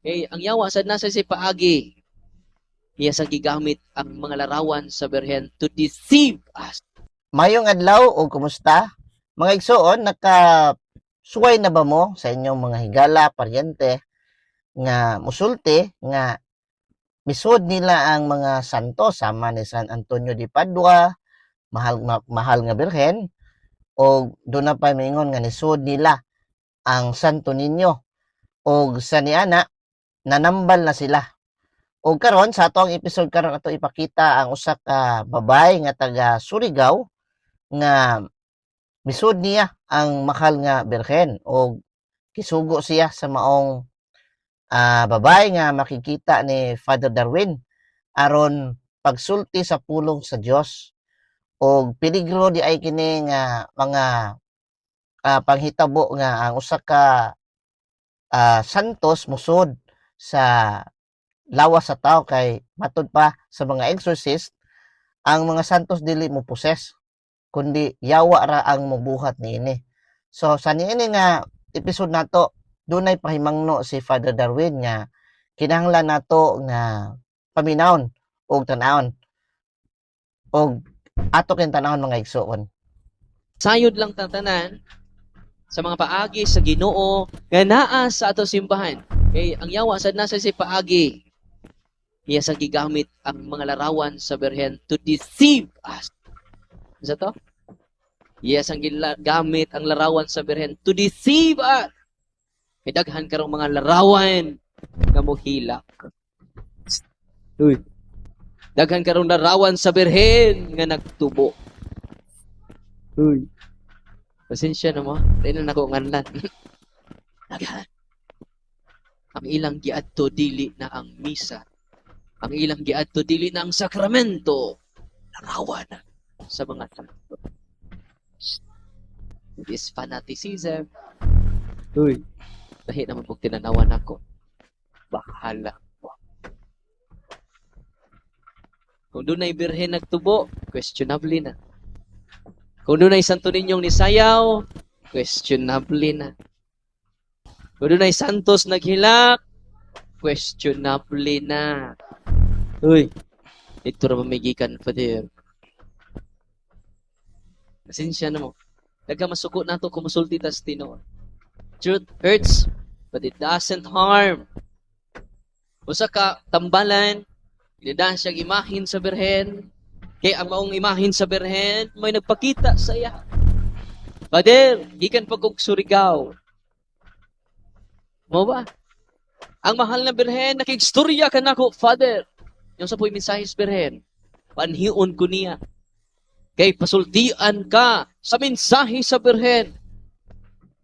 Kay ang yawa sad nasa si paagi. Iya sa gigamit ang mga larawan sa Birhen to deceive us. Mayong adlaw o kumusta? Mga igsoon, naka suway na ba mo sa inyong mga higala, paryente nga musulti nga misud nila ang mga santo sama ni San Antonio de Padua, mahal mahal nga Birhen, o doon na pa mingon nga nisud nila ang Santo Niño og sa niana nanambal na sila. Og karon sa ato ang episode karon, ato ipakita ang usa ka babay nga taga Surigao nga misud niya ang mahal nga Birhen og kisugo siya sa maong babay nga makikita ni Father Darwin aron pagsulti sa pulong sa Dios. Og peligro di ay kini nga mga panghitabo nga ang usa ka santos musod sa lawas sa tao, kay matud pa sa mga exorcist, ang mga santos dili mo possess kundi yawa ra ang mobuhat niini. So sa niini nga episode nato, dunay pahimangno si Father Darwin nga kinahanglan nato nga paminawon og tan-awon, og ato kin tan-awon, mga igsoon. Sayod lang tatanan sa mga paagi sa Ginoo nga naa sa ato simbahan. Kay ang yawa sad nasa si paagi. Iya sa gigamit ang mga larawan sa Birhen to deceive us. Isa to? Iya sang gigamit ang larawan sa Birhen to deceive us. Kay daghan karong mga larawan nga mohilak. Uy. Daghan karong larawan sa Birhen nga nagtubo. Uy. Pasensya na mo. Dili na nako nganlan. Daghan. Ang ilang giadto dili na ang misa. Ang ilang giadto dili na ang sakramento. Larawan sa mga santo. It is fanaticism. Uy. Lahi naman pag tinanawan ako. Bahala mo. Kung dunay birhen nagtubo, questionable na. Kung dunay Santo Niñong nisayaw, questionable na. Kung dunay santos naghilak, questionable na. Uy, ito ra mamigikan, Father. Pasensya na mo. Daga masuko nato kung musulti tas tinuod. Truth hurts, but it doesn't harm. Usa ka tambalan, gidaan siya imahin sa Birhen. Kay ang maong imahin sa Birhen, may nagpakita sa iya. Father, gikan pa kog Surigao. Mo ba? Ang mahal na Birhen, nakigstorya ka nako, Father. Yung sa po'y mensahe sa Birhen, panhiun ko niya. Kay pasultian ka sa mensahe sa Birhen.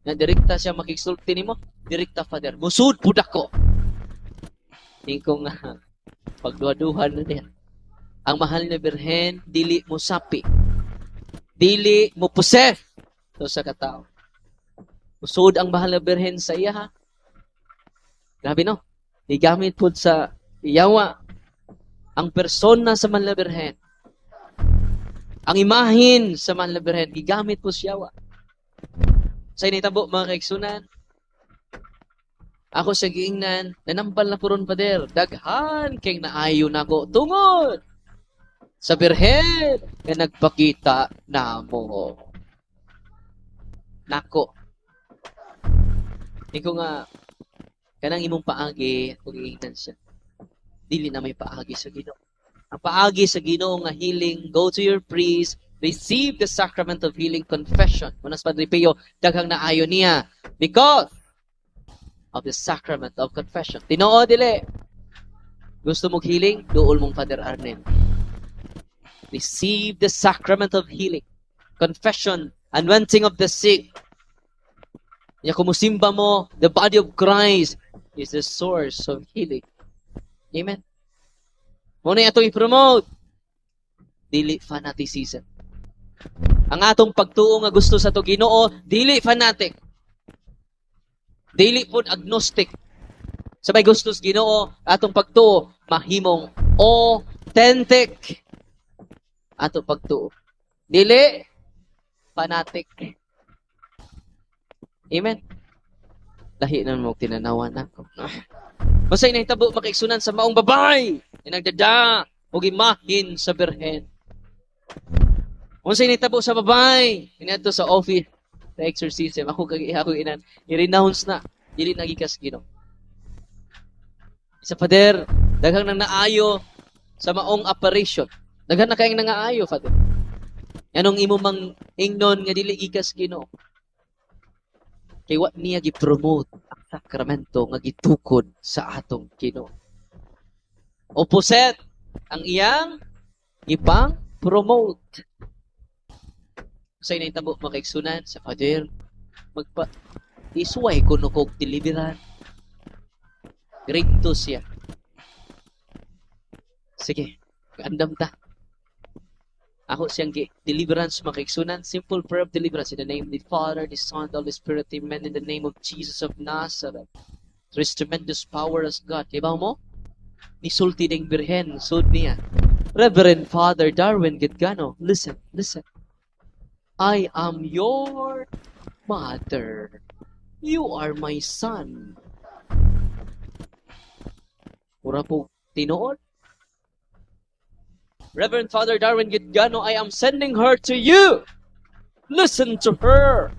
Nga direkta siya makigsulti nimo, direkta, Father. Musud pud ako. Ingko nga pagduhaduhan na niya. Ang mahal na Birhen, dili mo sapi. Dili mo possess to sa katao. Musud ang mahal na Birhen sa iya, ha. Grabe, no? Igamit po sa iyawa ang persona sa mahal na Birhen. Ang imahin sa mahal na Birhen, gigamit po siya yawa. Sa initabo, mga kaigsunan, ako sa giingnan, nanambal na puron, Pader, daghan kay naayo nako tungod sa Birhen nga nagpakita namo. Nako. Ikaw nga, kanang imong paagi, kung giingnan siya, dili na may paagi sa Ginoo. Ang paagi sa Ginoo nga healing, go to your priest, receive the sacrament of healing, confession. Unas Padre Pio, daghang naayo niya because of the sacrament of confession. Tinuod dili. Gusto mong healing? Duol mong Father Arnel. Receive the sacrament of healing. Confession, anointing of the sick. Ya kumusimba mo, the body of Christ is the source of healing. Amen. Muna atong i-promote. Dili fanaticism. Ang atong pagtuo nga gusto sa to Ginoo, dili fanatic. Dili pud agnostic. Sa may gusto sa Ginoo, atong pagtuo mahimong authentic. Ato pagtuo. Dili fanatic. Amen. Lahi na mo tinanawan nako. Unsay nahitabo, mga kaigsuonan, sa maong babay nga nagdada og imahin sa Birhen? Unsay nahitabo sa babay nga sa office sa exorcism? Ako kag ako inan i-renounce na, dili na gikas Ginoo. Sa Father, daghang nang naayo sa maong apparition. Daghan na kayong nangaayo, Father. Anong imo mang ingnon nga dili gikas Ginoo? Kay wa niya gi-promote ang sakramento nga gitukod sa atong Ginoo. Opposite ang iyang ipang promote. Sa nahitabo, mga kaigsuonan, sa Father, magpa isuway kuno kog deliverance. Grade 2 siya. Sige, andam ta. Ako siyang deliverance, mga kaigsuonan. Simple prayer of deliverance. In the name of the Father, the Son, the Holy Spirit. Amen. In the name of Jesus of Nazareth. There is tremendous power as God. Diba mo? Nisulti ning Birhen, sud niya. "Reverend Father Darwin Gitgano, listen, listen. I am your mother. You are my son." Mura po tinuod. "Reverend Father Darwin Gitgano, I am sending her to you. Listen to her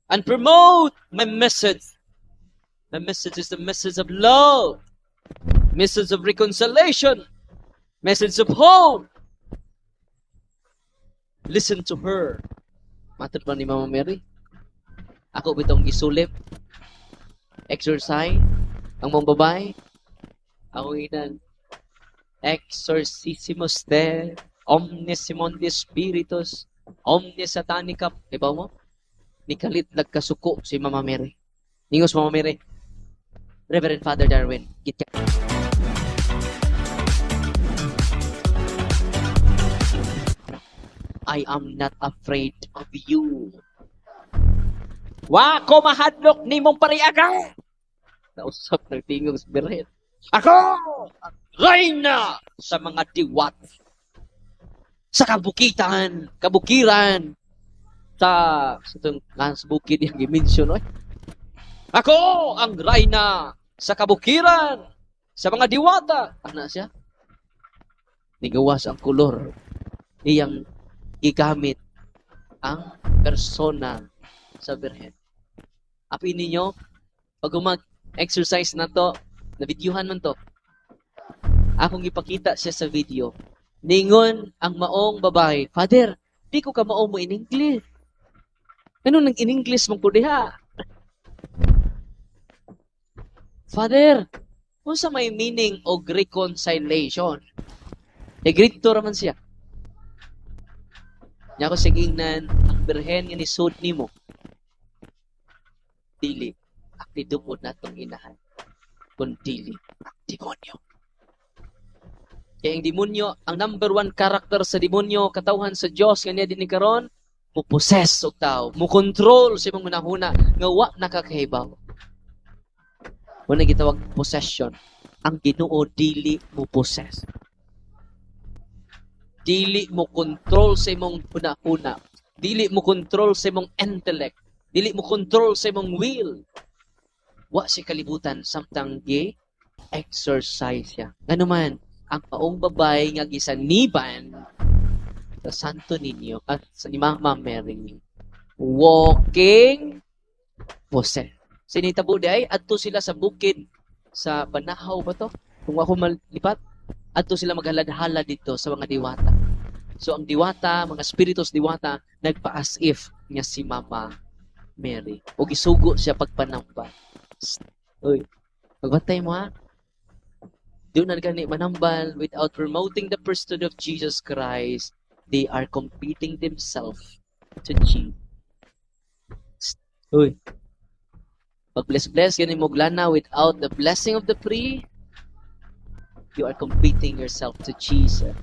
and promote my message. My message is the message of love, message of reconciliation, message of hope. Listen to her." Matod ba ni Mama Mary? Ako bitong gisulip. Exorcise. Ang mga babae. Ako inan. "Exorcissimus te, omnes immundi spiritus, omnes satanica." Ibaw mo? Nikalit nagkasuko si Mama Mary. Ningos Mama Mary, "Reverend Father Darwin, git ka. I am not afraid of you." "Wa ko mahadlok nimong pariaga." Nausap ng tingog sa Birhen. "Ako ang reyna sa mga diwat. Sa kabukitan, kabukiran, sa itong sa bukid yung gi-mention, oy. Ako ang reyna sa kabukiran, sa mga diwata." Ana siya. Nigawas ang kolor. Iyang gigamit ang persona sa Birhen. Apin ninyo, pag mag-exercise na to, na-videohan man to, akong ipakita siya sa video. Ningon ang maong babae, "Father, di ko kamao mo in English. Ano nang in English man ko diha? Father, unsa may meaning og reconciliation?" E grade 2 raman siya. Nya ko sige ingnan, "Ang birhen nga nisud nimo dili ang tidumod natong inahan, kun dili ang demonyo." Kaya ang demonyo, ang number one character sa demonyo, katawhan sa Dios nga niya din ni karon, mo-possess og tao, mo control sa imong hunahuna nga wa nakakahibaw. Wala gitawag possession. Ang Ginoo dili mo possess. Dili mo control sa imong hunahuna. Dili mo control sa imong intellect. Dili mo control sa imong will. Wa si kalibutan samtang gi exercise siya. Ngano man, ang maong babae nga gisaniban sa Santo Niño at sa ni Mama Mary, walking possessed. Sinitabo di ay, adto sila sa bukid sa Banahaw ba to? Kung ako malipat, adto sila maghalad-halad dito sa mga diwata. So ang diwata, mga spiritus diwata, nagpa-as if nga si Mama Mary. O gisugo siya pagpanamba. Uy, magbantay mo ha. Do na gani manambal without promoting the priesthood of Jesus Christ. They are competing themselves to Jesus. Uy. Pag bless-bless gani mo lana without the blessing of the priest, you are competing yourself to Jesus.